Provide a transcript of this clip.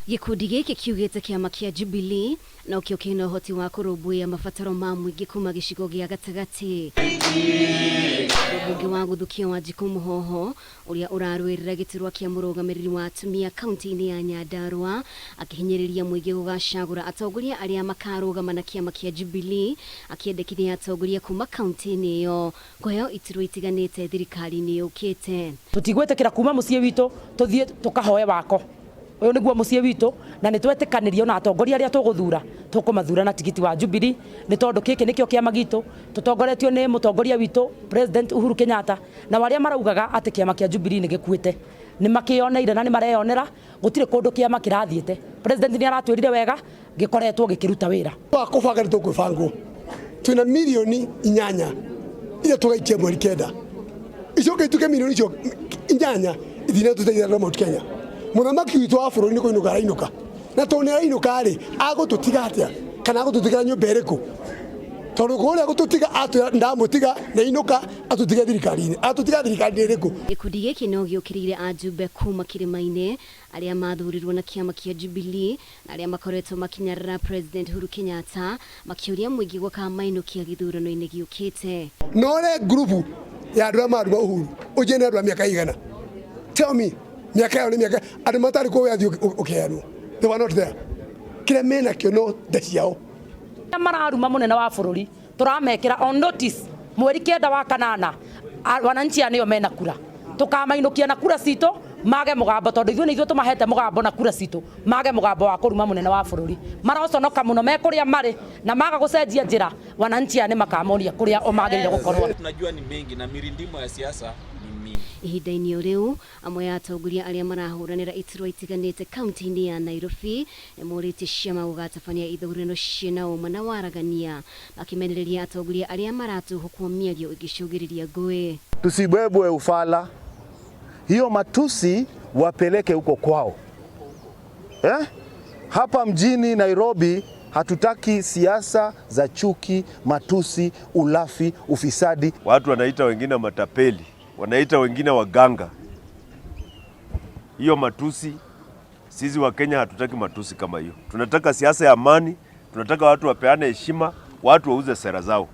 Gĩkundi gĩkĩ kiugĩte kĩama kĩa Jubilee nokĩo kĩna ũhoti wa kũrũmbũiya mabataro ma mũingĩ kuma gĩcigo gĩa gatagatĩ. Mũmbunge wa Gũthũkia Wanjikũ Mũhoho ũrĩa ũrarũĩrĩra gĩturwa kĩa mũrũgamĩrĩri wa atumia kaunti-inĩ ya Nyandarua akĩhinyĩrĩria mũingĩ gũgacagũra atongoria arĩa makarũgama na kĩama kĩa Jubilee akĩendekithia atongoria kuma kaunti-inĩ ĩyo kũheo iturwa itiganĩte thirikari-inĩ yũkĩte. Tũtigwĩtĩkĩra kuma mũciĩ witũ tũthiĩ tũkahoe wako. Ũyũ nĩguo mũciĩ witũ na nĩ twetĩkanĩria ona atongoria arĩa tũgũthura tũkũmathura na tigiti wa Jubilee nĩ tondũ gĩkĩ nĩkĩo kĩama gitũ tũtongoretio nĩ mũtongoria witũ President Uhuru Kenyatta. Nao arĩa maraugaga atĩ kĩama kĩa Jubilee nĩ gĩkuĩte nĩ makĩyoneire na nĩ mareyonera gũtirĩ kũndũ kĩama kĩrathiĩte. President nĩ aratwĩrire wega gĩkoretwo gĩkĩruta wĩra. Wa kũbanga nĩ tũkwĩbangwo twĩna mirioni 8 iria tũgaikia mweri 9, icoke ituĩke mirioni icio 8 ithire tũteithia andũ a Mount Kenya. Mũthamaki witũ wa bũrũri nĩ kũinũka arainũka, na tondũ nĩ arainũka rĩ, agũtũtiga atĩa kana agũtũtigĩra nyũmba ĩrĩkũ? Tondũ kũrĩa gũtũtiga atwĩra ndamũtiga nĩainũka atũtige thirikari-inĩ, atũtiga thirikari-inĩ ĩrĩkũ? Gĩkundi gĩkĩ no gĩũkĩrĩire ajumbe kuma kĩrĩma-inĩ arĩa mathurirwo na kĩama kĩa Jubilee na arĩa makoretwo makĩnyarara President Uhuru Kenyatta makĩũria mũingĩ gũkamainũkia gĩthurano-inĩ gĩũkĩte. Nore ngurubu ya andũ arĩa mararuma Uhuru ũnjĩre nĩ andũ a mĩaka igana? Tell me, mĩaka yao nĩ mĩaka andũ matarĩ kuo wĩyathi ũkĩheanwo. They were not there. Kĩrĩa menakĩo no nda ciao. Arĩa mararuma mũnene wa bũrũri tũramekĩra on notice mweri 9 wa kanana, wananchi aya nĩo mena kura, tũkamainũkia na kura citũ mage mũgambo tondũ ithuĩ nĩ ithuĩ tũmahete mũgambo na kura citũ mage mũgambo wa kũruma mũnene wa bũrũri. Maroconoka mũno me kũrĩa marĩ na maga gũcenjia njĩra, wananchi aya nĩ makamonia kũrĩa o magĩrĩire gũkorwo. Tunajua ni mengi na mirindimo ya siasa ni mingi. Ihinda-inĩ o rĩu, amwe a atongoria arĩa marahũranĩra iturwa itiganĩte kaunti-inĩ ya Nairobi nĩ morĩtie ciama gũgatabania ithurano ciĩna ũma na waragania, makĩmenereria atongoria arĩa maratuhũkwo mĩario ĩngĩcũngĩrĩria ngũĩ. Tusibebwe ufala, hiyo matusi wapeleke huko kwao, eh? Hapa mjini Nairobi hatutaki siasa za chuki, matusi, ulafi, ufisadi. Watu wanaita wengine matapeli, wanaita wengine waganga. Hiyo matusi, sisi wa Kenya hatutaki matusi kama hiyo. Tunataka siasa ya amani, tunataka watu wapeane heshima, watu wauze sera zao.